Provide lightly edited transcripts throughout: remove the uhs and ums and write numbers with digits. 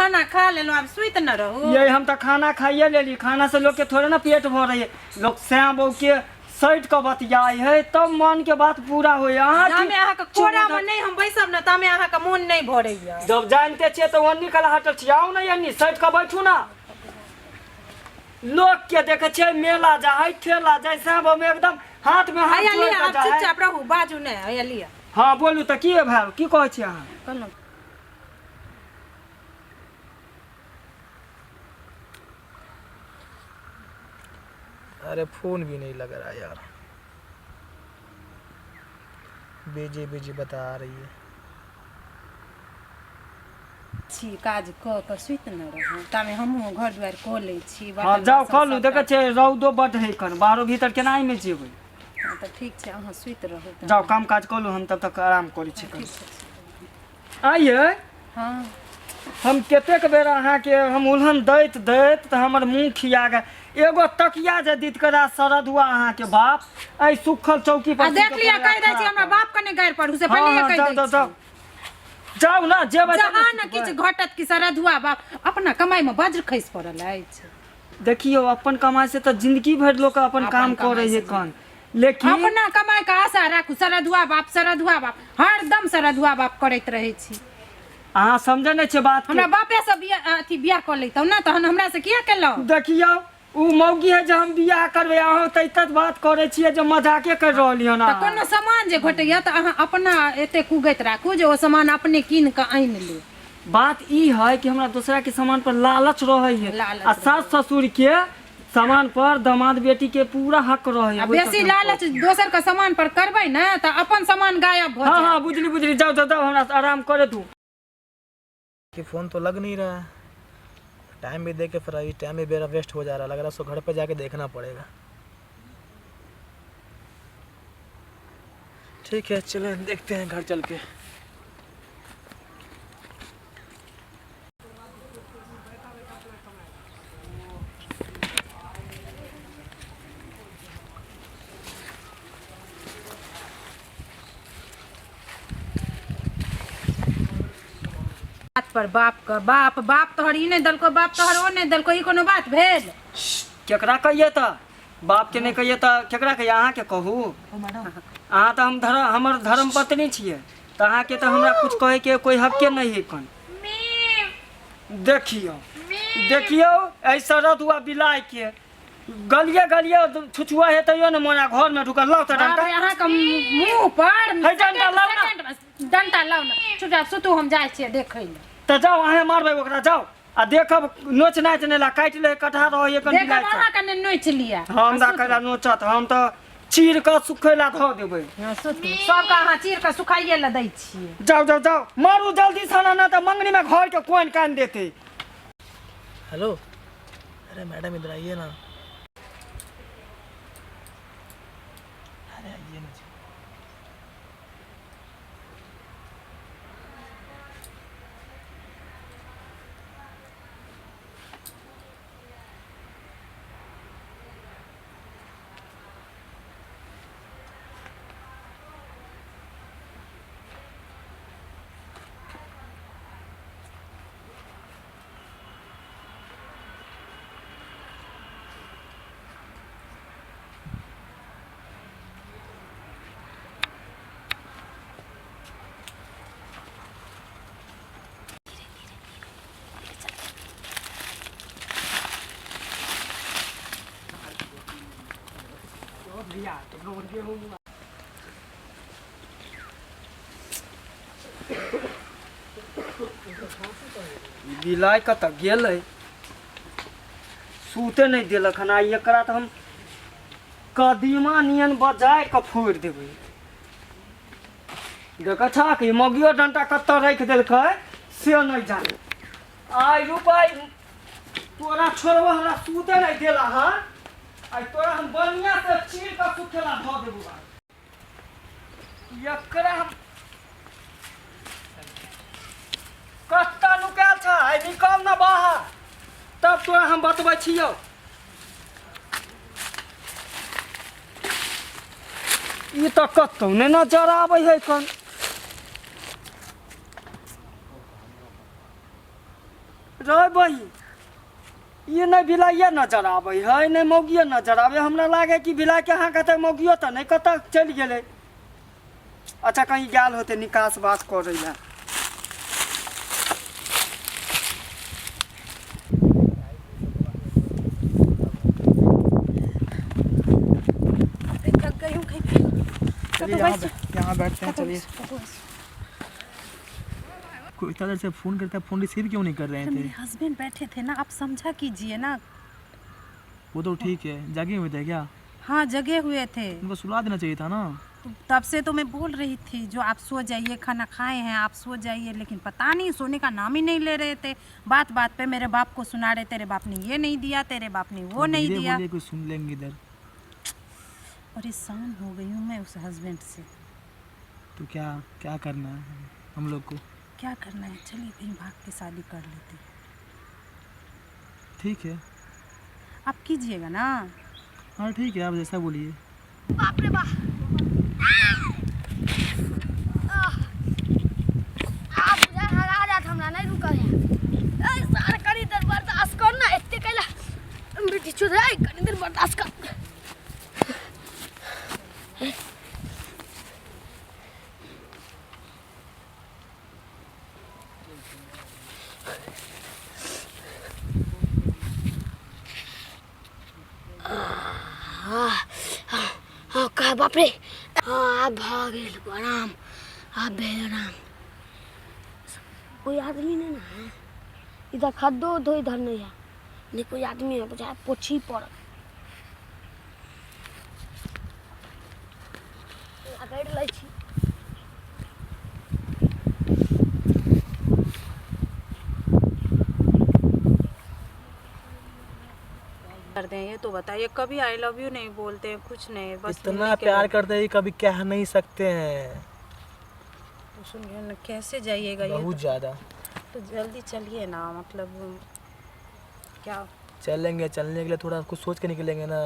खाना खा लेलहुँ, आब सुति न रहू। ये हम तऽ खाना खाइए लेली। खाना से लोग के थोड़े ना पेट भरे है। लोग सैं बहू के सटि कऽ बतियाइ है तब मन के बात पूरा होय। अहाँ की जामे अहाँके कोरामे नहि हम बैसब ने तामे अहाँके मोन नहि भरैया। जब जानते छियै तऽ ओन्नी कला हटल छी। आउ ने एन्नी सटि कऽ बैठू ना। लोग के देखे छियै मेला जा है ठेला जाय सैं बहू में एकदम हाथ में हाथ हैया जोड़ि लिअ, कऽ आब जाइ है। चुपचाप रहू, बाजू नहि। हैया लिअ। हाँ बोलू तऽ की भेल, की कहै छी अहाँ? कहलहुँ अरे फोन भी नहीं लग रहा यार, बिजी बिजी बता रही है। छी काज कऽ कऽ सुति ने रहू, तामे हमहूँ घर दुआरि कऽ लै छी। हाँ बर्तन जाउ बासन कऽ लू। सबटा। देखै छियै रौदो बड्ड है कन, बाहरो भीतर केना एहिमे जेबै? हँ, तऽ ठीक छै, अहाँ सुति रहू तऽ। जाउ काम काज कऽ लू, हम तब तक आराम करै छी कनि। ठीक छै। आइये हँ, हम कतेक बेर अहाँके हम उल्हन दैत दैत तऽ हमर मुँह खिया गेल। एगो तकिया जे दित करा सरधुआ अहाँके बाप एहि सुखल चौकी पर आ देख सुति लिअ, कऽ कहि दै छी, हमरा खराब। बाप कने गारि पढ़ू से हँ पहिले हँ कहि जाउ दै जाउ छी। जाउ जाउ ने जेबै तब ने जहाँ ने सुतबै। किछु घटत कि सरधुआ बाप अपना कमाई में वज्र खसि पड़ल अछि। देखियौ अपन कमाइ से तऽ जिंदगी भरि लोक अपन अपन काम कमाइ करै से है कन, लेकिन अपना कमाई के आशा राखू, सरधुआ बाप सरधुआ बाप हरदम सरधुआ बाप करैत रहै छी। अहाँ समझै नहि छियै बात के। हमरा बापे से बियाह अथी बियाह कऽ लैतहुँ ने, तहन हमरा से किया केलहुँ? देखियौ ओ मौगी है जे हम बियाह करबै, अहाँ तऽ एतऽ बात करै छियै जे मजाके करि रहलियै हन तऽ अहाँ। कोनो सामान जे घटैया तऽ अहाँ अपना एते कुगैत राखू जे ओ सामान अपने कीन कऽ आनि ली। बात ई है कि हमरा दोसरा के सामान पर लालच रहै है लालच आ सास ससुर के सामान पर दामाद बेटी के पूरा हक रहै है। आ ओहि बेसी चलते हम लालच दोसर के सामान पर करबै ने तऽ अपन सामान गायब भऽ हाँ जायत। हाँ बुझली बुझली, जाओ जाओ जाओ, हमरा आराम करे दू। कि फ़ोन तो लग नहीं रहा है, टाइम भी देख के फिर अभी टाइम भी मेरा वेस्ट हो जा रहा है। लग रहा है उसको घर पे जाके देखना पड़ेगा। ठीक है चलो देखते हैं घर चल के। बात पर बाप के बाप, बाप तोहर ई नहि देलको, बाप तोहर ओ नहि देलको, ई कोनो बात भेल? केकरा कहिए तऽ बाप के नहि कहिए तऽ केकरा कहिए? अहाँके कहू? अहाँ तऽ हम धर्म हमर धर्म पत्नी छियै तऽ अहाँके तऽ हमरा कुछ कहैके कोइ हके नहि है कन। देखियौ देखियौ एहि शरद हुआ बिलाइ के गलिए गलिए छुछुआ है तैयो ने मोना घर में ढुकल। लाउ तऽ बाप डंटा। रे, अहाँके मुँह पर है डंटा लाउ ना। सेकंड में डंटा लाउ ने, चुपचाप सुतू, हम जाइ छियै देखै लए। तऽ जाउ, अहें मारबै ओकरा, जाउ आ देखब नोच नाच नहि ला काटि ले कटहा रहै एखन देखब बिलाइ सब। अहाँ कने नोचि लिअ। हम दा कैला नोचत, हम तऽ चीर कऽ सुखै ला धऽ देबै। हँ, सुतू, सबके अहाँ चीर कऽ सुखाइए लए दै छियै। जाउ जाउ जाउ, मारू जल्दी से ना तऽ मंगनी में घर के कोन कान देते। हेलो, अरे मैडम इधर आइए ना। अरे आइए ना जी। बिलाइ कतऽ गेलै? सुते नहि देलक हन। आ एकरा तऽ हम कदीमा नियन बजाय कऽ फोड़ि देबै। देखै छह कि मौगियो डंटा कतऽ राखि देलकै से नहि जाने। आइ रुपाइ तोरा छोड़बो, हमरा सुते नहि देला हन। आइ तोरा हम बढ़िआँ से चीर कऽ सुखेला धऽ देबो। आइ एकरा हम कतऽ नुकायल छ, आइ निकल न बाहर तब तोरा हम बतबै छियौ। ई तऽ कतौ नहि नजर आबै है कन। रे बही ई नहि बिलाइए नजर आबै है नहि मौगिए नजर आबै हमरा लागै कि बिलाइके अहाँ कतऽ मौगियो तऽ नहि कतऽ चलि गेलै अच्छा कहीं गेल होतै निकास बास करै लए। अरे थक गई हूँ कहीं पे। चलिए तो यहाँ बस यहाँ बैठते हैं। चलिए, कोई इतना देर से फोन करता है, फोन रिसीव क्यों नहीं कर रहे थे? मेरे हस्बैंड बैठे थे ना, आप समझा कीजिए ना। वो तो ठीक है, जागे हुए थे क्या? हाँ जगे हुए थे। उनको सुला देना चाहिए था ना। तो तब से तो मैं बोल रही थी जो आप सो जाइए, खाना खाए हैं आप सो जाइए, लेकिन पता नहीं सोने का नाम ही नहीं ले रहे थे। बात बात पे मेरे बाप को सुना रहे, तेरे बाप ने ये नहीं दिया, तेरे बाप ने वो नहीं धीरे दिया। बोलिए, कोई सुन लेंगे इधर। परेशान हो गई हूँ मैं उस हस्बैंड से। तो क्या क्या करना है हम लोग को? क्या करना है, चलिए कहीं भाग के शादी कर लेते हैं। ठीक है, आप कीजिएगा ना। हाँ ठीक है, आप जैसा बोलिए। बाप रे बाप, आब बुझा हरा जात, हमरा नहीं रुकल है। ए सार कनी देर बर्दाश्त कर ना, एते कैला बेटी चोद रे, कनी देर बर्दाश्त कर। हाँ हाँ कह बाप रे, हाँ आब भऽ गेल आराम, आब भेल आराम। कोई आदमी नहीं ना है इधर, खद्दो उद्दो इधर नहीं है, नहीं कोई आदमी है, बुझाए पोछी पड़त। रगड़ि लै छी। कर दें ये तो बताइए, कभी I love you नहीं बोलते हैं, कुछ नहीं, बस इतना मिलने के प्यार लिए। करते हैं कभी कह नहीं सकते हैं। तो सुनिए ना, कैसे जाइएगा ये? बहुत ज़्यादा। तो जल्दी चलिए ना, मतलब क्या चलेंगे, चलने के लिए थोड़ा कुछ सोच के निकलेंगे ना।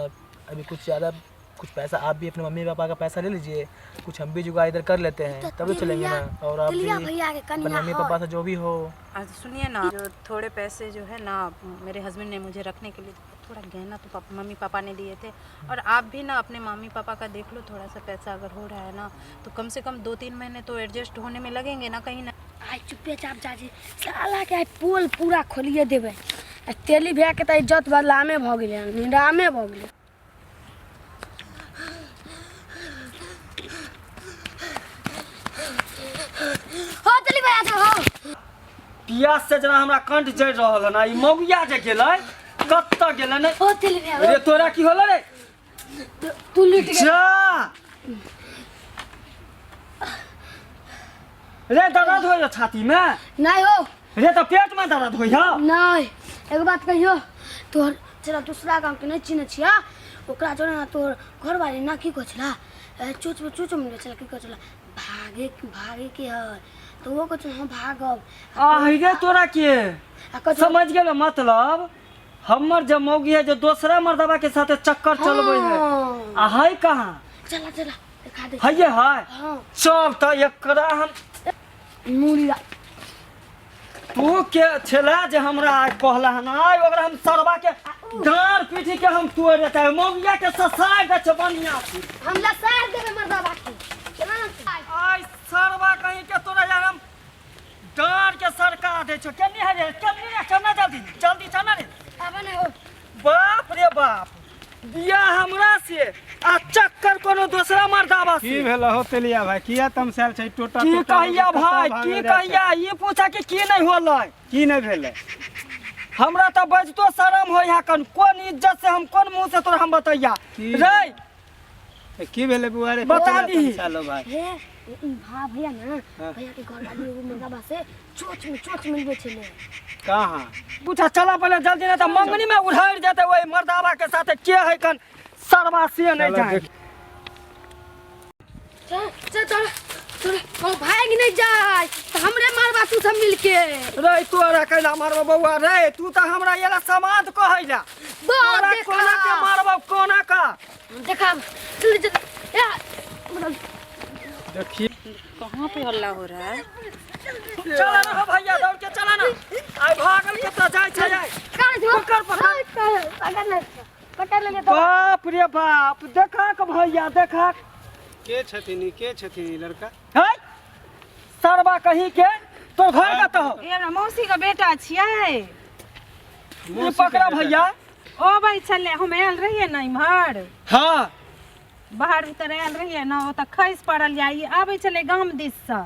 अभी कुछ ज़्यादा कुछ पैसा आप भी अपने मम्मी पापा का पैसा ले लीजिए, कुछ हम भी जुगाड़ इधर कर लेते हैं, तो तभी चलेंगे ना। और आप भी तिलिया भैया के अपने कनिया मम्मी है। पापा से जो भी हो। अच्छा सुनिए ना, जो थोड़े पैसे जो है ना मेरे हस्बैंड ने मुझे रखने के लिए थोड़ा गहना तो पापा मम्मी पापा ने दिए थे, और आप भी ना अपने मम्मी पापा का देख लो, थोड़ा सा पैसा अगर हो रहा है ना तो कम से कम 2-3 महीने तो एडजस्ट होने में लगेंगे ना कहीं ना। आइ चुपे चाप जा छी, साला के आइ पोल पूरा खोलिए देबै। आ तेली भैया के तऽ इज्जत बदलामे भऽ गेलै, निरामे भऽ गेलै। हो तेली भैया के हो। पियास से जेना हमरा कंठ जरि रहल हन, आ ई मौगिया जे गेलै कतऽ गेलै ने? हो तेली भैया रे तोरा की होलै रे? तू लुटि गेल। जा रे, दर्द होइए छाती में? नहीं हो। रे तऽ पेट में दर्द होइए? नहीं, एगो बात कहियो, तोहर चला दूसरा गाँव के नहीं चिन्ह छिया, ओकरा जोड़े ना तोहर घरवाली ना की कहै छला, चोच में चोच मिले छला, की कहै छला भागे भागे के है, तो वो कहै छला हम भागब। आ रे तोरा के आ कहै छला समझ गेलो, मतलब हमर जे मौगी है जे दोसरा मर्दबा के साथे चक्कर चलबै है। हाँ। आ है कहाँ? चला चला देखा दे। है है। हाँ चल तऽ एकरा हम मुड़ी तू के छला जे हमरा आइ कहला हन, आइ ओकरा हम सरवा के डाँड़ पीठी के हम तोड़ि देतै, मौगिया के ससारि दै छै बढ़िआँ से। हम लसार देबै मर्दबा के, चला ना। आइ सरवा कहीं के तोरा यार हम डाँड़ के सरका दै छौ। केनी है रे, केनी रे, चल ना जल्दी जल्दी चल ना रे। आब नहि हो। बाप रे बाप, बियाह हमरा से आ चक्कर कोनो दोसरा मर्दाबा की से। भेल हो तेलिया भाई, किया तमसायल छै? टोटा की टोटा कहिया कतऽ भाई, भागल की जाइ छै? कहिया ई पूछा कि की नहीं होलै? की नहि भेलै? हमरा तऽ बजतो शरम होइ है, कन कोन इज्जत से हम कोन मुंह से तोरा हम बतैया की? रे। ए, की भेलै बुआ रे? बता कतऽ दीही। तमसायल हो भाई? हे ई भा भैया ना, भैया के घर वाली एगो मर्दबा से चोच में चोच मिलबै छलै। कहाँ? पूछा चला पहले जल्दी, नहीं तऽ मंगनी में उड़ारि जेतै ओहि मर्दाबा के साथे, के है कन सरवा से नहीं चलो जाए। देख। चल चल चल चल, ओ भाग नहीं जाय तऽ हमरे मारबा तू सब मिलके। रे तोरा कैला मारबो बौआ रे, तू तऽ हमरा एला समाद कहैला। बा तोरा देखा। कोना के मारबो, कोना का देखा, चल चल ए मतलब देखिए कहाँ पे हल्ला हो रहा है? चला ना हो भैया, दौड़ के चला ना, आइ भागल के तऽ पकड़ ले, पकड़ ले तो। बाप रे बाप, देखा के भैया देखा। के छथिन ई? के छथिन ई लड़का? है सरबा कहीं के तो घर कतऽ हो? ई हमरा मौसी के बेटा छियै। ई पकड़ा भैया। अबै छलै, हम आयल रहियै ने इम्हर। हाँ। बाहर भीतर आयल रहियै ने, ओतऽ खसि पड़ल या ई आबै छलै गाम दिससँ।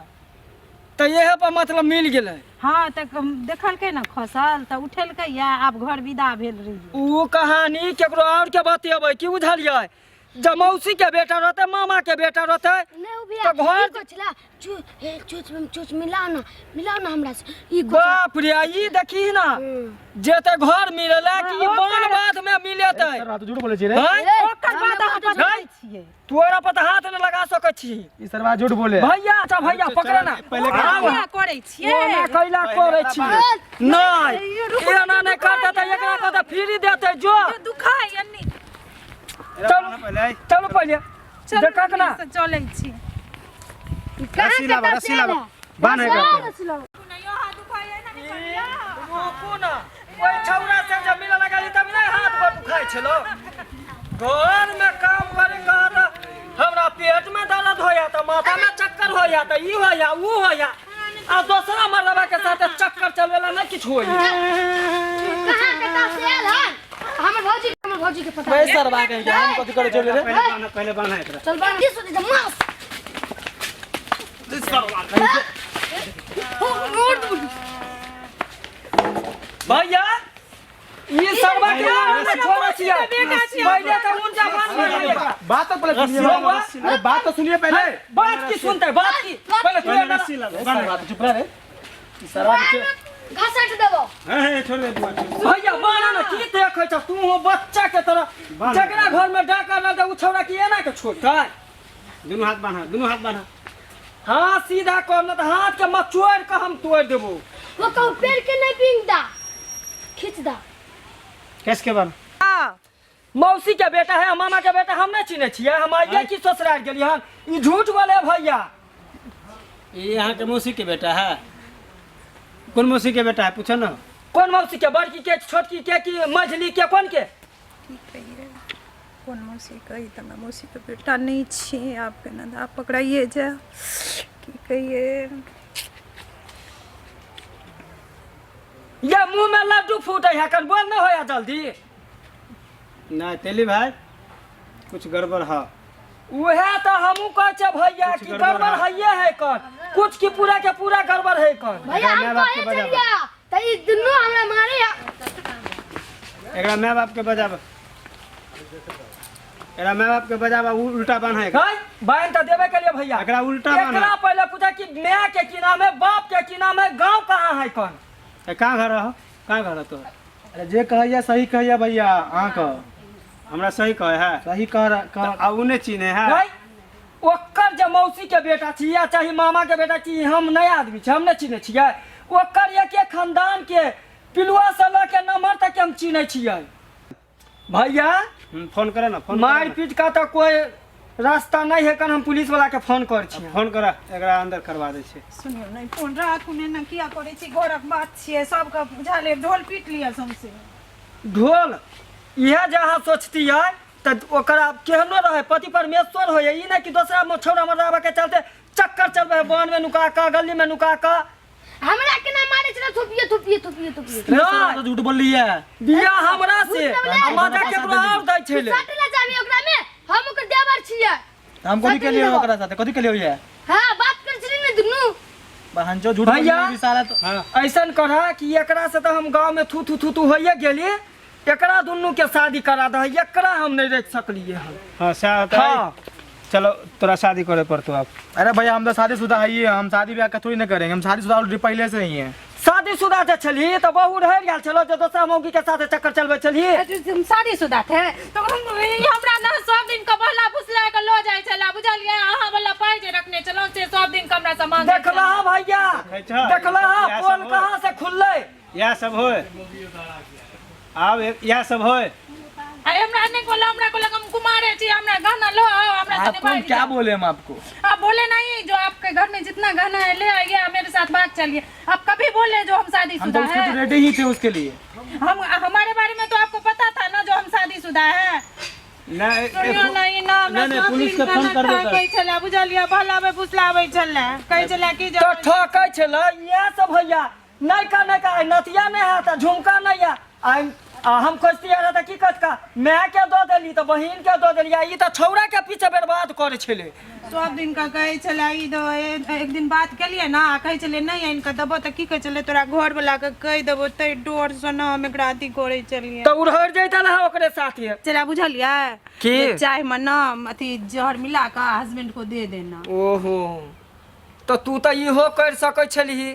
तऽ इहे पर मतलब मिल गेलै। हाँ, तऽ देखलकै ने खसल तऽ उठेलकै या आब घर विदा भेल रहियै। ओ कहानी केकरो और के बतेबै की बुझलियै? जब मौसी के बेटा रहतै, मामा के बेटा रहतै नहीं ओ भैया तऽ घर ई कहै छला, चू हे चूच में चूच मिलाओ ना, मिलाओ ना हमरा से। ई बाप रे, ई देखी ना जेते घर मिलले कि हाँ, बन बाध में मिलेतै। सर तो झूठ बोले छी रे। हैं? ओकर बाद अहाँ बतबै छियै। तोरा पर तऽ हाथ नहि लगा सकै छी। ई सरवा झूठ बोले। भैया, अच्छा भैया पकड़ ना। पहिले आब किया करै छियै? ओना कैला करै छी? नहि, एना नहि करतै तऽ एकरा कहतै फ्री देतै जो। दुखाइ एन्नी। चलू पहिले चलू पहिले चलू देखक ना। से चलै छी। रस्सी लाबा, रस्सी लाबा, बान्ह एकरा पहिले। रुकू ना, ओहि छौड़ा से जब मिलऽ लगली तब नहि हाथ गोर दुखाइ छलो। घर में काम करे कहत हमरा पेट में दर्द होया तऽ माथा में चक्कर होया तऽ ई होया ऊ होया, आ दोसरा मर्दबा के साथ चक्कर चलवेला नहि किछु होई। कहाँ के तास आयल हन? हमर भौजी के पता। मैं सरवा कहीं के हम कथी करे चले रे? पहिले बान्ह, पहिले बान्ह एकरा। चल बान की सोचे मास। भैया ई सरवा के हमरा छोड़ै छियै। पहिले तऽ उनका बात मानै एकरा। बात तो पहले सुनिए। अरे बात तो सुनिए पहले। बात की सुनते, बात की पहले तू पहिले एना। रस्सी लाबा, ए, बान्ह। सरवा तो चुप रह रे। ई सरवा के घसट देबो। हे हे छोड़ दे बुआ, छोड़ दे। भैया बाना ना, की देखै छ तू हो बच्चा के तरह? बान्ह। जकरा घर में डाका न दे उ छौड़ा की एना के छोड़तै? दुनू हाथ बान्ह, दुनू हाथ बान्ह। हाँ सीधा कर न तऽ हाथ के मचोड़ के हम तोड़ देबो। वो कहू पेड़ के नहीं पींग दा, खींच दा। केस के बान्ह। मौसी के बेटा है, मामा के बेटा हम नहीं चिन्है छियै। हम आइए की ससुराल गेलियै हन। ई झूठ बोले भैया। ई अहाँके मौसी के बेटा है? कोन मौसी के बेटा है पूछो ना। कोन मौसी के? बड़की के, छोटकी के कि मझली के, कोन के? की कहिए, कोन मौसी कही तऽ हमरा मौसीके बेटा नहि छी। आब केना आब पकड़ाइए जाय, की कहिए। ये मुंह में लड्डू फूटे है कन बोल न होया जल्दी। नहीं तेली भाई कुछ गड़बड़ है। उहे तो हमहू कहै छै भैया कुछ कि गड़बड़ गड़बड़ है। हइये है कन, कुछ की पूरा के पूरा गड़बड़ है कन। भैया माय हम बाप के कहे बजाबा। चलिया त ई दुनू हमरा मारे। एकरा माय बाप के बजाबा, एकरा माय बाप के बजाबा। उ उल्टा बान्ह एकरा। है बांध तो देबे के लिए भैया। एकरा उल्टा बान्ह। एकरा पहले पूछा कि my के की नाम है, बाप के की नाम है, गांव कहाँ है कौन? ए, कहाँ घर हो, कहाँ घर हो तोहर? अरे जे कहैया सही कहैया भैया, अहाँ कह। हमरा सही कहे है? सही कह रहा कह। आ उ नहि चिन्हे है? नहीं, ओकर जे मौसी के बेटा छी या चाहे मामा के बेटा छी, हम नया आदमी छी, हम नहीं चिन्है छियै। ओकर एक एक खानदान के पिलुआ से लऽ के नमहर तक के हम चिन्है छियै भैया। फोन करे ना, फोन करे मार ना। पीट का तो कोई रास्ता नहीं है कन, हम पुलिस वाला के फोन कर छियै। फोन कर, एकरा अंदर करवा दै छै। सुनियौ नहि, फोन राखू ने ने, किया करै छी? घरक बात छियै, सबके बुझा ले, ढोल पीट लिअ सौंसे। ढोल इएह जे अहाँ सोचतियै तऽ ओकरा केहनो रहै पति परमेश्वर होइए, ई नहि कि दोसरा छौड़ा मर्दाबा के चलते चक्कर चलबै है वन में नुका कऽ, गली में नुका कऽ। हमरा केना मारे छला? थोपिए थोपिए थोपिए थोपिए। नहि तो झूठ बोल रही है। बियाह हमरा से झूठ बोलले। आ मजा केकरो और दै छलै। सट ले जाबी ओकरा में, हम ओकर देवर छियै। हम कथी के लिए ओकरा साथे कथी के लिए होइए? हां बात कर छली ने दुनू। बहन जो झूठ बोल भैया। रही है साला तो। हाँ ऐसन करह कि एकरा से तऽ हम गाँव में थू थू थू थू होइए गेली, एकरा दुनू के शादी करा दह, एकरा हम नहीं रख सकलिए हन। हाँ सएह होतै। हाँ। चलो तोरा शादी करे पड़तो अब। अरे भैया हम तो शादीशुदा है ही, हम शादी ब्याह का थोड़ी ना करेंगे, हम शादीशुदा ऑलरेडी पहले से ही हैं। शादीशुदा जे छलही तऽ बहु रहि गेल छलो जे दोसरा मौगी के साथे चक्कर चलबै छलही। हम शादीशुदा थे तो हम ई हमरा ना सब दिन के बहला फुसला के लो जाइ छला, बुझलियै? अहाँ वाला पाइ जे रखने छलहुँ से सब दिन के हमरा से मांगै देखला छला। भैया, देखै छह? देखला इएह पोल सब होय। कहाँ से खुललै? इएह सब होय आब, इएह सब होय। अरे हमरा नहीं बोला, हमरा कहलक हम कुमारे छी, हमरा गहना लो आओ, हमरा संगे आपको हम भागि क्या जाओ। बोले हम आपको? आप बोले नहीं जो आपके घर में जितना गहना है ले आइए, मेरे साथ भाग चलिए। आप कभी बोले जो हम हम तो शादीशुदा उसके तो है? रेडी ही थे उसके लिए। हम हमारे बारे में तो आपको पता था ना जो हम शादीशुदा है। नहीं सुनियो नहीं ना हमरा नहीं, नहीं, सब पुलिस दिन के फोन गलत करबे था, कर। कहै छलै बुझलियै बहलाबै फुसलाबै छलै कहै छलै कि जे तऽ ठकै छलै इएह सब भैया नयका नयका आइ नथिया नहि हैत आ झुमका नहि है आइ आ हम खोजतियै रहए तऽ की कहत मायके दऽ देली तऽ बहिनके दऽ देली आ ई तऽ छौड़ाके पीछे बर्बाद करै छलै। सब दिन का कहै छलै ई दो एक दिन बात केलियै ना आ कहै छलै नहि आनि कऽ देबो तऽ की कहै छलै तोरा घर वाला के कहि देबो ताहि डर सँ ना हम एकरा अथी करै छलियै। तऽ उड़हरि जैते रहए ओकरे साथे। चला बुझलियै की? जे चाय में ना अथी जहर मिला कऽ हस्बैंड को दे देना। ओहो तऽ तू तऽ इहो करि सकै छलही।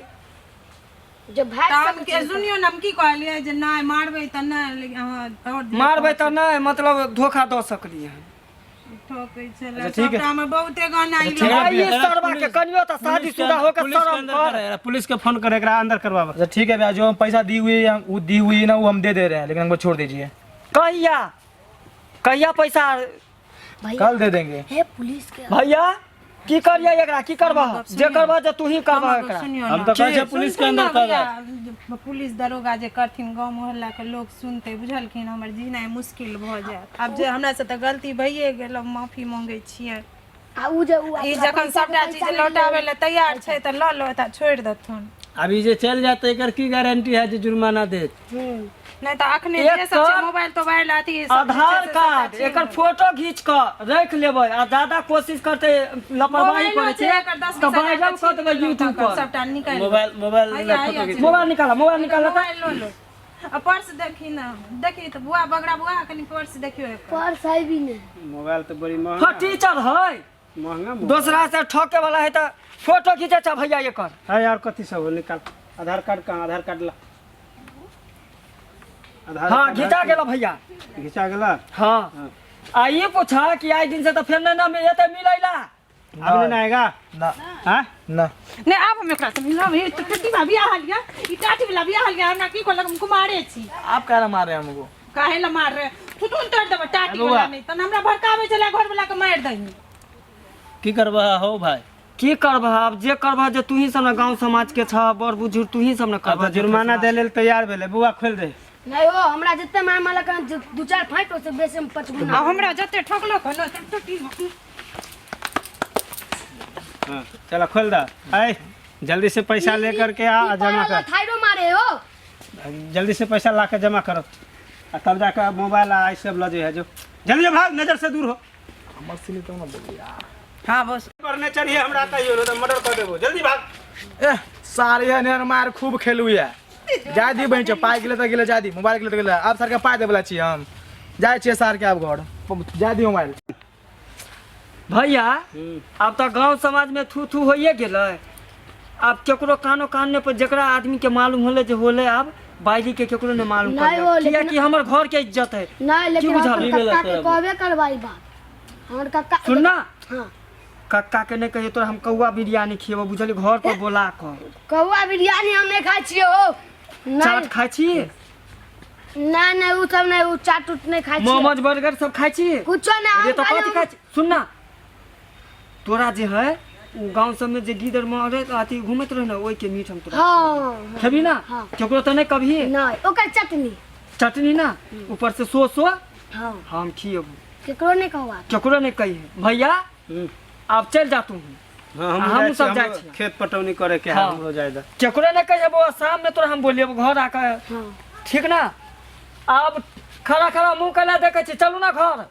जे भागि तऽ हम सकै के छै। सुनियौ ने हम की कहलियै जे नहि मारबै तऽ नहि लेकिन अहाँ आओर जे मारबै तऽ नहि मतलब धोखा दऽ सकलियै हन। ठोकै छलै अच्छा, ठीक है। सबटा मे बहुते गाना अच्छा, ठीक है। आ ई सरवा के कनियो तऽ शादीशुदा होके पुलिस के शरम अंदर कर। करे, पुलिस के फोन करे एकरा अंदर करवाबो। अच्छा ठीक है भैया, जो हम पैसा दी हुई है वो दी हुई है ना वो हम दे दे रहे हैं, लेकिन हमको छोड़ दीजिए। कहिया कहिया पैसा? भैया कल दे देंगे। हे पुलिस के भैया की करिए एकरा की करबह जे करबह जे तू ही करबह एकरा। सुनियो हम ना तो कहै छै पुलिस के अंदर सुनू ना कर। भैया, पुलिस दरोगा जे करथिन गाँव मोहल्ला के लोग सुनते बुझलखिन हमर जीनाइ मुश्किल भऽ जायत। आब जे हमरा से तऽ गलती भइए गेल हम माफी मांगै छियै। आ उ जे उ ई अपना जखन पैसा के सबटा पैसा चीज नहि लौटाबै लए तैयार छै तऽ लऽ लो तऽ छोड़ि देथुन। अभी जे चलि जायत तऽ एकर की गारंटी है जे जुर्माना देत? नहि तऽ अखने जे सब छै एकर मोबाइल तोबाइल अथी सब जे छै आधार से सबटा कार्ड छीन एकर लेबै। फोटो घीच कऽ राखि लेबै आ ज्यादा कोशिश करतै लापरवाही मोबाइलो करै छै छै एकर 10 तऽ 20 हजार वायरल के कऽ देबै छीन लेलक यूट्यूब तकर पर। सबटा निकालि मोबाइल मोबाइल हैया, फोटो हैया घीच। छै। मोबाइल निकाल मोबाइल निकाल तऽ। मोबाइल लऽ लो आ पर्स देखी ना देखी तऽ बुआ बगड़ा बुआ कनि पर्स देखियौ एकर। पर्स है भी नहीं। मोबाइल तऽ बड़ी महंगा हँ टीचर है महंगा मोबाइल। दोसरा से ठके वाला है तऽ फोटो खींचे छ भैया एकर। है यार कथी सब हो निकाल आधार कार्ड कहाँ आधार कार्ड ला आधार हाँ कार्ड घिचा गेल भैया। घिचा गेला। हाँ आ ई पूछा कि आइ दिन से तऽ फेर नहि ना एते मिलैला। अब नहीं आएगा ना हाँ ना नहि आब हम एकरा से मिलब हे तऽ प्रतिभा बियाह हलिया ई टाटी वाला बियाह हलिया हमरा की कहलक हम कुमारे छी। आप काहे ला मार रहे हैं हमको? काहे ला मार रहे थुथुन तोड़ि देबै टाटी वाला नहि तहन हमरा भड़काबै छलै घर वाला के मारि दही। की करबह हो भाई? की करबह आब जे करबह जे तू ही सब ने गांव समाज के छह बड़ बुजुर्ग तू ही सब ने अब करबह। तऽ जुर्माना दे लेल तैयार भेलै बुआ खोलि दे। नहीं हो हमरा जते मार मारलक हन, दू चार फाइट ओसे बेसी हम पचगुना। आ हमरा जते ठोकलक हन ने, टूटी हाँ चलो खोल दे ऐ जल्दी से पैसा लेकर के आ आ जमा कर। थाइरो मारे हो जल्दी से पैसा ला के जमा करो आ तब जाकर मोबाइल आ ई सब लऽ जइहे जो जल्दी जो भाग नजर से दूर हो। हमर सिली तो ना बोलिए यार। हाँ बस पर चढ़िए हमरा कहियो नहीं तो मर्डर कर देबो जल्दी भाग। ए सारे हन मार खूब खेलू या जाय दी बहिन पाइ गेलै तऽ गेलै जाय दी मोबाइल गेलै तऽ गेलै आब सरके पाइ देबला छी हम जाइ छियै सारके आब घर जाय दी मोबाइल। भैया आब तऽ गांव समाज में थू थू होइए गेलै आब केकरो कानो कान नहि पर जकरा आदमी के मालूम होलै जे होलै आब बाइली के केकरो नहि मालूम नहीं हो, पड़लै लेकिन- कियाकि हमर घर के इज्जत है। नहीं लेकिन की हम अपन बुझल? कक्का के कहबे करबै बात हमर कक्का सुन ना हाँ कक्का के नहीं कहिए तोरा हम कौआ बिरयानी खिएबो बुझली घर पर बोला कऽ। कौआ बिरयानी हम नहीं खाइ छियै हो। नहीं चाट खाइ छी? नहीं नहीं उ सब नहीं उ चाट उट नहीं खाइ छियै। मोमोज बर्गर सब खाइ छी? कुछो नहीं रे हम तो खाली कथी खाइ छी? सुन ना तोरा जे है उ गांव सब में जे गिदर मारे अथी घूमैत रहे ना ओइ के मीट हम तोरा हाँ खेबी ना? हाँ। केकरो तऽ नहीं कभी? नहीं ओकर चटनी चटनी ना ऊपर से सो सो हाँ हम खिएबो। केकरो नहीं कहवा केकरो नहीं कही भैया आब चल जा तू। हाँ हमहूँ हम सब सब जाइ जाइ छियै। खेत पटौनी करे के है हाँ। हमरो जाय दे। केकरो नहीं कही बौआ शाम में तोरा हम बोलिएबो घर आके। हाँ ठीक ना आब खड़ा खड़ा मुँह कैला देखै छी चलू ना घर।